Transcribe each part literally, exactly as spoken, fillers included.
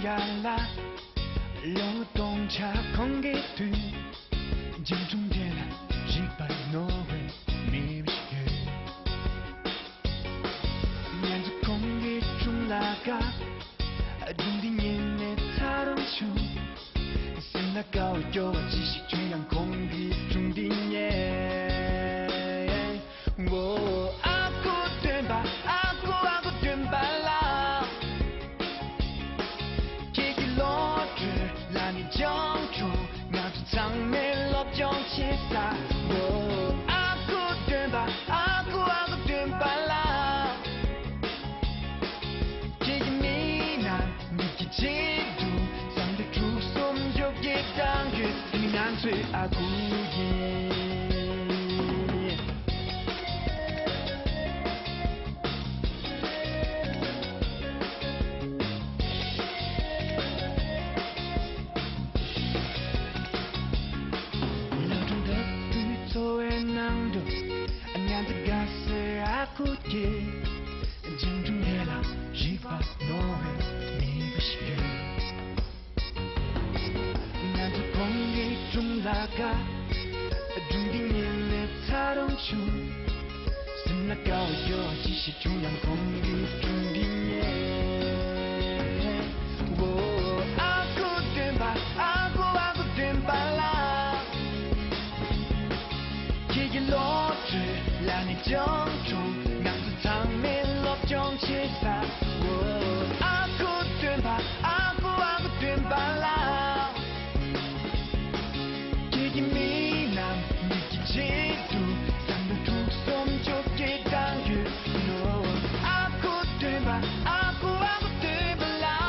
ལ་ལོ་སྟོང་ཆ་ཁོང་གི་དུས། འཇིགས་སྒྲོམ་དེ་ལ་རིག་པ་རྣོ་བའི་མི་ཞིག་ཡོད། ང་ཚོ་ཁོང་གི་དྲུང་ལ་དགའ། སྒྲུང་འདི་ཉན་ནས་ཚ་རོང་བྱུང་། སེམས་ལ་དགའ་བ་སྐྱོ་བ་ཅི་ཞིག་བྱུང་ཡང་ཁོང་གི་སྒྲུང་འདི་ཉན། ཨ་ཁུ་སྟོན་པ། ཨ་ཁུ་ཨ་ཁུ་སྟོན་པ་ལགས། ཁྱེད་ཀྱི་བློ་གྲོས་ལ་ནི་སྦྱོང་གྲུབ། ང་ཚོ་ཚང་མས་སློབ་སྦྱོང་བྱེད་ས། ཨ་ཁུ་སྟོན་པ། ཨ་ཁུ་ཨ་ཁུ་སྟོན་པ་ལགས། ཁྱེད་ཀྱི་མིག་ནང་མིག་གི་བརྗིད་དུ་བསམ་བློ་དྲུག་གསུམ་བཅོ་བརྒྱད་བཏང་དུས་ང་ཚོའི་ཨ་ཁུ་ཡིན། ལོ་གྲངས་ལྟ་བུའི་འཚོ་བའི་ནང་དུ་ང་ཚོ་དགའ་སའི་ཨ་ཁུ་དེ། འཇིགས་སྒྲོམ་དེ་ལ་རིག་པ་རྣོ་བའི་མི་བུ་ཞིག་ཡོད། ང་ཚོ་ཁོང་གི་དྲུང་ལ་དགའ། སྒྲུང་འདི་ཉན་ནས་ཚ་རོང་བྱུང་། སེམས་ལ་དགའ་བ་སྐྱོ་བ་ཅི་ཞིག་བྱུང་ཡང་ཁོང་གི་སྒྲུང་འདི་ཉན། ཨ་ཁུ་སྟོན་པ། ཨ་ཁུ་ཨ་ཁུ་སྟོན་པ་ལགས། ཁྱེད་ཀྱི་བློ་གྲོས་ལ་ནི་སྦྱོང་གྲུབ། ང་ཚོ་ཚང་མས་སློབ་སྦྱོང་བྱེད་ས། ཨ་ཁུ་སྟོན་པ། ཨ་ཁུ་ཨ་ཁུ་སྟོན་པ་ལགས། ཁྱེད་ཀྱི་མིག་ནང་མིག་གི་བརྗིད་དུ་བསམ་བློ་དྲུག་གསུམ་བཅོ་བརྒྱད་བཏང་ཡོད་ནོ། ཨ་ཁུ་སྟོན་པ། ཨ་ཁུ་ཨ་ཁུ་སྟོན་པ་ལགས།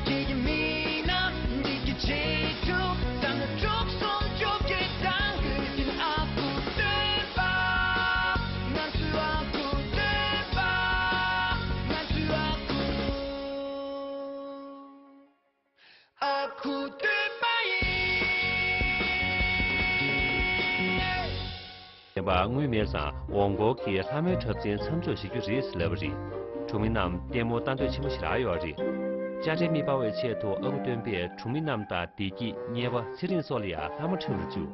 ཁྱེད་ཀྱི་མིག་ནང་མིག་གི་བརྗིད་དུ་བསམ་བློ་དྲུག་གསུམ་བཅོ་བརྒྱད་བཏང་ཡོད་ཀྱི་ཨ་ཁུ་སྟོན་པ། ང་ཚོའི་ཨ་ཁུ་སྟོན་པ། ང་ཚོའི་ཨ་ཁུ། ཨ་ཁུ་སྟོན་པ་ཡིན། བསྟན་པ་དངུལ་མེད་ཙང་འོང་སྐོར་གྱི་ལྷ་མོའི་འཁྲབ་ཚན་མཚམས་འཇོག་བྱེད་རྒྱུ་རེད་ཟེར་ལབ་པ་རེད། གྲོང་མི་རྣམས་ལྟད་མོ་ལྟ་འདོད་ཆེན་པོ་ཞེ་དྲག་ཡོད་རེད། དཔྱ་ཁྲལ་མི་སྤར་བའི་ཆེད་དུ་ཨ་ཁུ་སྟོན་པས་གྲོང་མི་རྣམས་དང་བདེ་སྐྱིད་གཉེར་པ་ཚེ་རིང་སོགས་ལ་ཡང་ལྷ་མོ་འཁྲབ་རུ་བཅུག་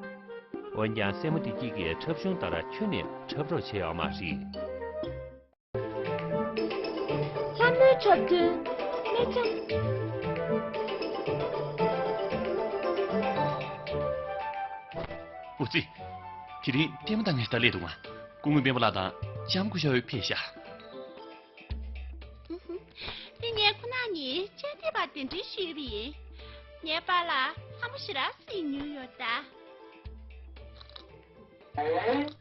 འོན་ཀྱང་སྲས་མོ་བདེ་སྐྱིད་ཀྱིས་འཁྲབ་གཞུང་ལྟར་ཁྱོན་ནས་འཁྲབ་རོགས་བྱས་ཡོད་མ་རེད། ལྷ་མོའི་འཁྲབ་སྟོན་སྨད་ཆ། འོ་ཙི། དེ་རིང་ལྟད་མོ་ལྟ་མཁན་ཞིག་སླེབས་འདུག་ང་། སྐུ་ངོ་སྤེན་པ་ལགས་དང་ལྕམ་སྐུ་ཞབས་ཕེབས་ཤག་འདི་ངའི་ཁོ་ན་ངའི་ཅན་ཏི་པ་གདན་འདྲེན་ཞུས་པ་ཡིན། ངའི་པཱ་ལགས་ལྷ་མོ་ཞེ་དྲག་གཟིགས་མྱོང་ཡོད་ད།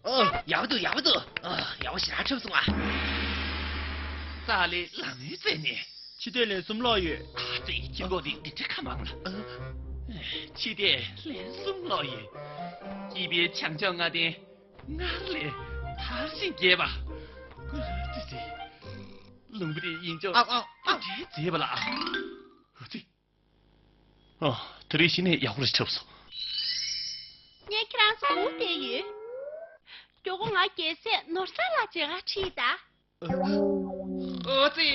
ཨོ། ཡག་པོ་འདུག་ཡག་པོ་འདུག་ཨ། ཡག་པོ་ཞེ་དྲག་འཁྲབ་སོང་ཨ། ས་ལེ་ལ་མོའི་རྩེ་ནས། ཕྱི་ལྟས་ལན་གསུམ་ཀློག་ཡོད། ཨ་ཙི། སྐྱོན་འགོག་དེ་འདི་འདྲ་ཁ་མང་ལ། ཨ། ཕྱི་ལྟས་ལན་གསུམ་ཀློག་ཡོད། སྐྱིད་པའི་བྱང་ཆུབ་ལྔ་ལྡན། སྔར་ལས་དར་ཞིང་རྒྱས་པ། ཨ་ཙི་ཙི། ལུང་པ་དེ་ཡིན་ཅོག་ཨ་ཨ་ཨ། དེ་མཛེས་པ་ལ། ཨ་ཙི། ཨ། དེ་རིང་གཞི་ནས་ཡག་པོ་རེ་འཁྲབ་སོང་། ངས་ཁྱེད་རང་ཚོ་སྒུག་བསྡད་ཡོད། མགྱོགས་པོ་ང་རྒྱལ་སྲས་ནོར་བཟང་ལ་མཇལ་ཁ་ཁྲིད་ད། ཨོ་ཙི།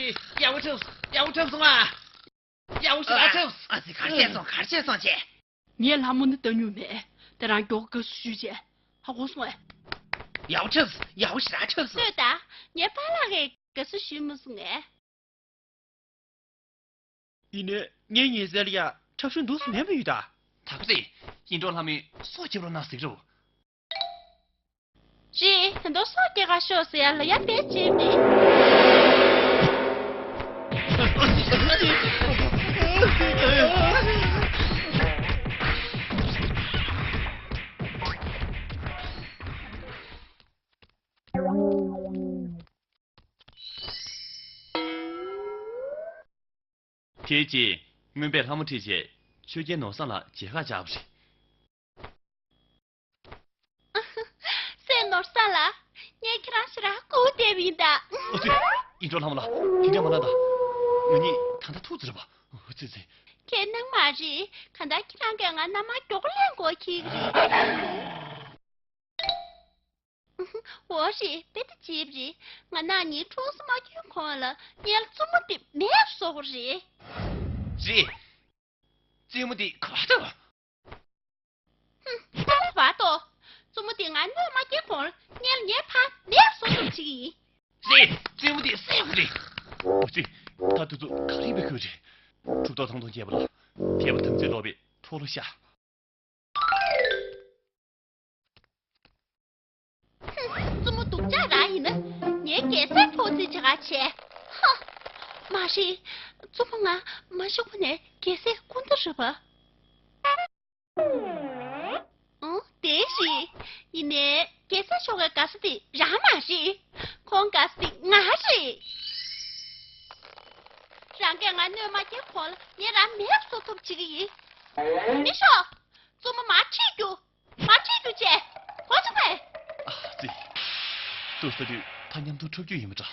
ཡག་པོ་འཁྲབ་སོང་། ཡག་པོ་འཁྲབ་སོང་ཨ། ཡག་པོ་ཞེ་དྲག་འཁྲབ་སོང་། ཨ་ཙི། ག་རེ་བྱས་སོང་། ག་རེ་བྱས་སོང་ཅེ། ངས་ལྷ་མོ་ནི་ལྟ་མྱོང་མེད། དེ་རང་མགྱོགས་པོ་དགའ་བསུ་ཞུས་བྱས། ཧ་གོ་སོང་ངས། ཡག་པོ་འཁྲབ་སོང་། ཡག་པོ་ཞེ་དྲག་འཁྲབ་སོང་། ལྟོས་དང་། ངའི་པཱ་ལགས་ཀྱིས་དགའ་བསུ་ཞུས་མ་སོང་ངས། ཡིན་ནའི་ངའི་ཉེ་ཚན་ལ་ཡ་འཁྲབ་གཞུང་འདུག་སེ་མེད་པ་ཡོད་ད། ད་ཁོ་ཚོས་ཡིད་འཕྲོག་ལྷ་མོའི་སྲོག་སྐྱོབ་རོགས་གནང་ཟེར་གི་རེད། ཅི། ད་དུང་སྲོག་སྐྱེལ་ག་ཤོག་ཟེར་ཡ་ལ་ཡ་བེད་སྤྱད་མེད། དེའི་རྗེས་རྔོན་པས་ལྷ་མོ་ཁྲིད་བྱས་ཆོས་རྒྱལ་ནོར་བཟང་ལ་མཇལ་ཁ་བཅར་བ་རེད། སྲས་ནོར་བཟང་ལགས། ངས་ཁྱེད་རང་ཞེ་དྲག་སྒུག་བསྡད་པ་ཡིན་ད། ཨོ་ཙི། ཡིད་འཕྲོག་ལྷ་མོ་ལགས། དེ་འདྲ་མ་གནང་ད། ང་གཉིས་ད་ལྟ་ཐུག་ཙམ་རེད་པ། ཨོ་ཙི་ཙི། ཁྱད་གནང་མ་རེད། གང་ལྟར་ཁྱེད་རང་གིས་ང་མནའ་མ་མགྱོགས་པོ་ལེན་དགོས་ཁེལ་གྱི་རེད། འོ་རེད། དཔེ་དེ་བྱས་པ་རེད། ང་ནག་ཉིན་འཁྲུངས་ས་མ་གྱོན་གོང་ལ་ངའི་བཙུན་མོ་དེ་མེད་པ་བཟོ་དགོས་རེད། རེད། བཙུན་མོ་དེ་ག་པར་འདུག་ཧུམ། ཁ་པར་དོ། བཙུན་མོ་དེ་ང་གནོད་མ་སྐྱེལ་གོང་ངས་ངའི་ཕ་མེད་པ་བཟོ་ཐབས་བྱེད་ཀྱི་ཡིན། རེད། བཙུན་མོ་དེ་བསད་དགོས་རེད། འོ་ཙི། ད་དུས་ཚོད་ག་རེ་བའི་ཁུལ་རེད། གྲུབ་ཐོབ་ཐང་སྟོང་བྱས་པ་ལ་དད་པ་དམ་ཚིག་ལོག་པའི་འཕྲོ་བརླག་ཤག་ཧུམ། བཙུན་མོ་སྡུག་ཅག་རང་ཡིན་ན་ངའི་རྒྱལ་སྲས་ཕོག་རྩིས་བྱེད་ག་བྱས། ཧ། མ་རེད། བཙུན་མོ་ང་མ་ཤི་གོང་ནས་རྒྱལ་སྲས་སྐུ་ཟླ་རེད་པ། ཨང་། དེ་རེད། ཡིན་ནའི་རྒྱལ་སྲས་མཆོག་གི་དགའ་ས་དེ་རང་མ་རེད། ཁོང་དགའ་ས་དེ་ང་རེད། རང་གིས་ང་གནོད་མ་སྐྱེལ་གོང་ལ་ངས་རང་མེད་པ་བཟོ་ཐབས་བྱེད་ཀྱི་ཡིན། མི་ཤོག་བཙུན་མོ་མར་ཁྲིད་རྒྱུགས། མར་ཁྲིད་རྒྱུགས་བྱས། གོ་སོང་ངས། ཨ་ཙི། ལྟོས་ས་དུས་ད་མཉམ་དུ་འཁྲབ་རྒྱུ་ཡིན་པ་འདྲ།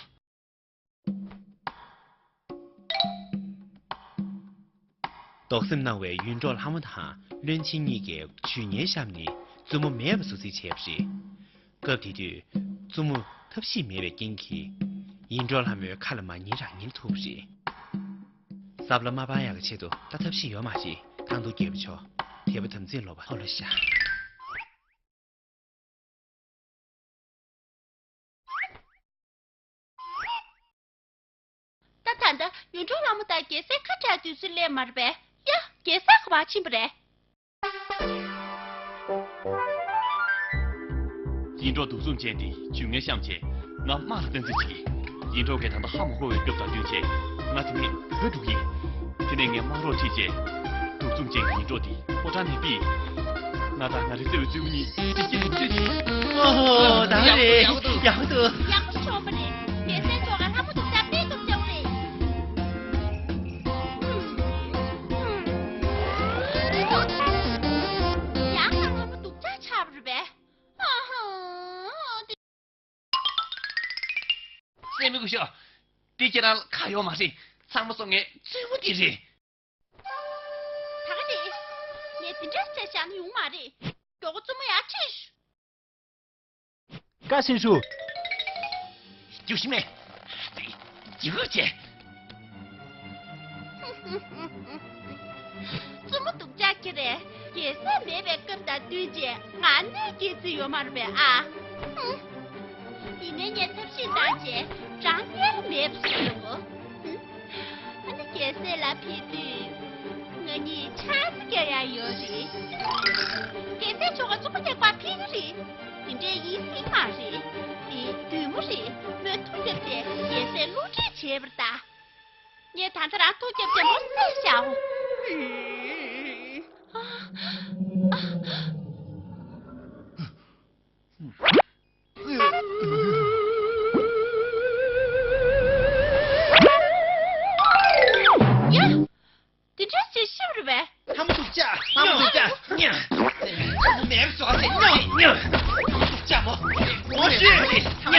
རྡོག་སེམས་གནང་བའི་ཡུལ་གྲོགས་ལྷ་མོ་དང་བློན་ཆེན་གཉིས་ཀྱིས་ཇུས་ངན་བཤམས་ནས་བཙུན་མོ་མེད་པ་བཟོ་རྩིས་བྱས་པ་རེད། སྐབས་དེ་དུས་བཙུན་མོ་ཐབས་ཤེས་མེད་པའི་རྐྱེན་གྱིས་ཡུལ་གྲོགས་ལྷ་མོའི་ཁ་ལ་མ་ཉན་རང་ཉན་ཐུག་པ་རེད། ཟབ་ལ་མ་སྤང་ཡག་གི་ཆེད་དུ་ད་ཐབས་ཤེས་ཡོད་མ་རེད། ཐང་ཐུང་རྒྱལ་པོ་མཆོག་དད་པ་དམ་ཚིག་ལོག་པ་ཧོ་ལོ་ཤ། ད་ད་ལྟ་ཡུལ་གྲོགས་ལྷ་མོ་དང་རྒྱལ་སྲས་ཁ་བྲལ་དུས་ཚོད་སླེབས་མ་རེད་པས། ཡ། རྒྱལ་སྲས་ག་པར་ཕྱིན་པ་རེད། ཡིད་འཕྲོག་གདུག་རྩུབ་ཅན་དེ་ཇུས་ངན་བཤམས་བྱས་ང་དམག་ལ་བཏང་རྩིས་བྱེད་ཀྱི། ཡིད་འཕྲོག་གིས་ད་ལྟ་ཧ་མ་གོ་བའི་སྐབས་དང་བསྟུན་བྱས་ང་དེ་ནས་བུད་འགྲོ་གི་ཡིན། དེ་ནས་ངས་དམག་རོགས་ཁྲིད་བྱས་གདུག་རྩུབ་ཅན་གྱི་ཡིད་འཕྲོག་དེ་ཕོ་བྲང་ནས་ཕུད། ང་དང་ང་རའི་བརྩེ་བའི་བཙུན་མོ་གཉིས་དེ་སྐྱིད་ལ་བཙུད། ཨོ་ཧོ། ད་རེད། ཡག་པོ་འདུག་ཡག་པོ་འདུག་ཡག་པོ་ཤོར་བ་རེད། རྒྱལ་སྲས་མཆོག་ག་ལྷ་མོ་སྡུག་ཅག་དཔེ་སྡུག་ཅག་རེད། ཡག་པོ་ཤོར་བ་རེད་པས། སྲས་མོ་སྐུ་ཞབས། དེ་ཁྱེད་རང་ལ་ཁག་ཡོད་མ་རེད། ཚང་མ་སོང་ངས་བཙུན་མོ་དེ་རེད། ད་ག་རེད། ངས་དེ་འདྲ་བྱས་བཞག་ན་ཡོང་མ་རེད། མགྱོགས་པོ་བཙུན་མོ་ཡར་ཁྲིད་ཤོག་བཀའ་བཞིན་ཞུ། རྒྱུགས་ཤིག་མེད། རྒྱུགས་བྱས། བཙུན་མོ་སྡུག་ཅག་ཁྱེད་རས་རྒྱལ་སྲས་མེད་པའི་སྐབས་དང་བསྟུན་བྱས་ང་གནོད་སྐྱེལ་རྩིས་ཡོད་མ་རེད་པས་ཨ། ཧུམ། ཡིན་ནའི་ངས་ཐབས་ཤེས་བཏང་བྱས་རང་གནས་མེད་པ་བཟོས་ཡོང་གོ། ཧུམ། ཨ་ནི་རྒྱལ་སྲས་ལ་ཕེབས་དུས་ང་གཉིས་ཆང་ས་རྒྱག་ཡག་ཡོད་རེད། རྒྱལ་སྲས་མཆོག་ག་བཙུན་མོ་དེ་ཀ་ཕེབས་ཀྱི་རེད། དེ་འདྲས་ཡིན་སྲིད་མ་རེད། དེ་བདུད་མོ་རེད། མོས་ཐུགས་རྒྱབ་བྱས་རྒྱལ་སྲས་བསླུ་བྲིད་བྱས་པ་རེད་ད། ངས་ད་ལྟ་རང་ཐུགས་རྒྱབ་བྱས་མོ་བསད་བཞག་ཡ། དེ་འདྲ་བྱེད་ཤེས་རེད་པས། ལྷ་མོ་སྡུག་ཅག་ལྷ་མོ་སྡུག་ཅག་ཉ། མེད་སོ་ཟེར་ཉ་ཉ། སྡུག་ཅག་མོ། ངོ་ཤེས། ཉ་ཉ།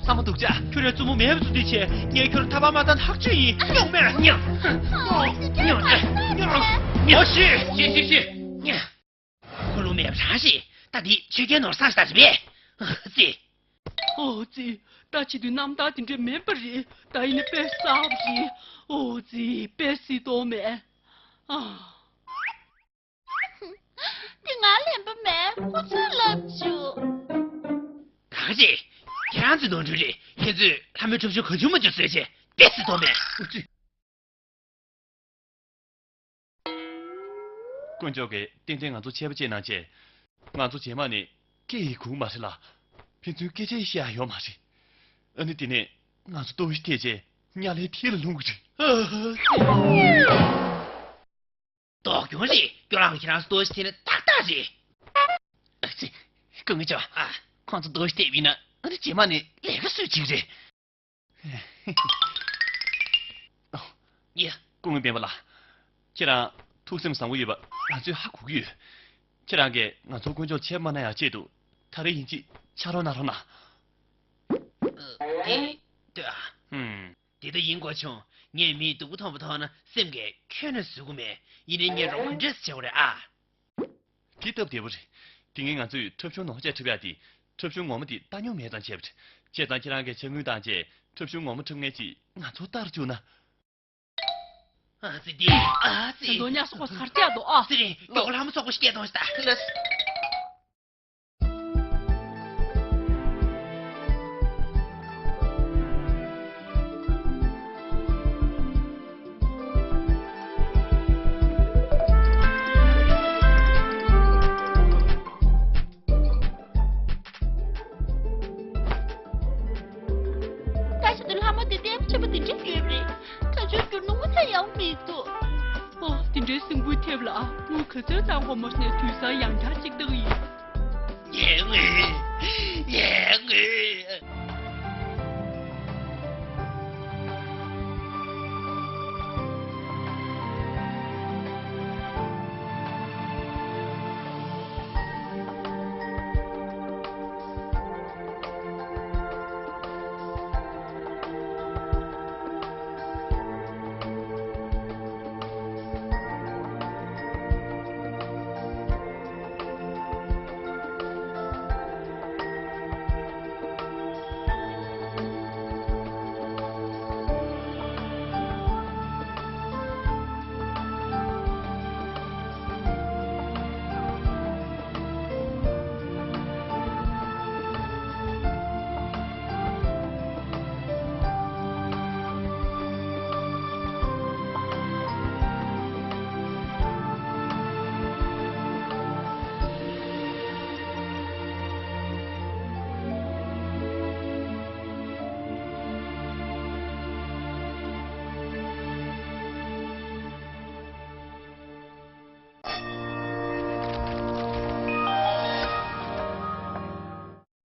ལྷ་མོ་སྡུག་ཅག་ཁྱོད་རའི་བཙུན་མོ་མེད་པ་བཟོ་དུས་ཆེ། ངས་ཁྱོད་ཐ་པ་མ་བཏང་ཐག་ཆོད་ཡིན། ཉོག་མེད་ཉ། ཉ་ཉ། ངོ་ཤེས། ཤེས་ཤེས་ཤེས། ཉ། ཁོ་ལོ་མེད་པ་རང་ཞིག་ད་འདི་ཆོས་རྒྱལ་ནོར་བཟང་ཞིག་ད་རེད་པས། ཨ་ཙི། ཨོ་ཙི། ད་བྱེད་དུས་རྣམ་ཐར་དེ་འདྲས་མིན་པ་རེད། ད་ཡིན་ནའི་དཔེ་གསར་པ་རེད། ཨོ་ཙི། དཔེ་སྲིད་དོ་མེད། ཨ། དེ་ང་ལེན་པ་མེད། ཁོ་ཚོས་ལབ་བྱུང་། ད་ག་ཅི། ཁྱེད་རང་ཚོའི་ནོར་འཁྲུལ་རེད། ཁྱེད་ཚོས་ལྷ་མོའི་འཁྲབ་ཆུང་གང་བྱུང་མ་བྱུང་བཟོས་བྱས་དཔེ་སྲིད་དོ་མེད། ཨོ་ཙི། དཀོན་མཆོག་གིས་ཏན་ཏན་ང་ཚོ་ཆད་པ་བཅད་གནང་བྱས། ང་ཚོ་རྗེས་མ་ནས་སྐད་ཡིག་གོ་གི་མ་རེད་ལ། ཕན་ཚུན་སྐད་ཆ་བཤད་ཡ་ཡོད་མ་རེད། ཨ་ནི་དེ་ནས་ང་ཚོ་ལྟོགས་ཤི་ཐེབས་བྱས་དམྱལ་བའི་མཐིལ་ལ་ལྷུང་གི་རེད། ལྡོག་གྱོང་རེད། སྐྱོ་ལགས་ཁྱེད་རང་ཚོ་ལྟོགས་ཤི་ཐེབས་ནི་ཏག་ཏག་རེད། ཨ་ཙི། སྐུ་ངོ་ཅོ། ཨ། ཁོང་ཚོ་ལྟོགས་ཤི་ཐེབས་ཡིན་ན་ཨ་ནི་རྗེས་མ་ནས་ལས་ཀ་སུས་བྱེད་ཀྱི་རེད། ཡ། སྐུ་ངོ་སྤེན་པ་ལགས། ཁྱེད་རང་ཐུགས་སེམས་བཟང་པོ་ཡོད་པ་ང་ཚོས་ཧ་གོ་གི་ཡོད། ཁྱེད་རང་གིས་ང་ཚོ་དཀོན་མཆོག་ཆད་པ་མ་གནང་ཡག་ཆེད་དུ་ད་རེས་ཡིན་གཅིག་ཕྱག་རོགས་གནང་རོགས་གནང་། ཨ། དེ་ལྟོས་ཨ། ཧུམ། དེ་ལྟ་ཡིན་དགོས་བྱུང་། ངས་མི་སྡུག་པོ་མཐོང་པ་མཐོང་ན་སེམས་ཀྱིས་ཁྱོན་ནས་བཟོད་ཀྱི་མེད། ཡིན་ནའི་ངས་རོགས་ག་འདྲས་བྱེད་དགོས་རེད་ཨ། དེ་སྟབས་བདེ་པོ་རེད། དེ་སྔའི་ང་ཚོས་འཁྲབ་ཆུང་ནོར་བཅས་འཁྲབ་ཡག་དེ་ ཁྲབ་ཤུལ་ངོ་མ་དེ་ལྟ་མྱོང་མེད་ཙང་བྱས་པ་རེད། བྱས་ཙང་ཁྱེད་རང་གིས་ཕྱག་དངུལ་བཏང་རྗེས་ཁྲབ་ཤུལ་ངོ་མ་འཁྲབ་མཁན་ཅིག་ང་ཚོར་ལྟ་རུ་བཅུག་ན། ཨ་ཙི་དེ། ཨ་ཙི། ད་དུང་ཉག་སོག་པ་ཚར་བཅག་འདུག་ཨ། ཙི་རེད། མགྱོགས་ལྷ་མོ་ཚོགས་པ་སྐད་གཏོང་ཤི་ད། ལགས། ད་ཞིག་ཏུ་ལྷ་མོ་དེ་ལྟའི་ཕྱི་པོ་དེ་འདྲ་ཡོད་རེད། ད་ཆོས་རྒྱུ་ནུ་མོ་ཚ་ཡང་མི་འདུག་ཨོ། དེ་འདྲའི་སེམས་འགུལ་ཐེབས་ལ་ཨ། དངུལ་ག་ཚོད་བཏང་དགོས་མོ་ནས་དུས་སང་ཡང་བསྐྱར་གཅིག་ཏུ་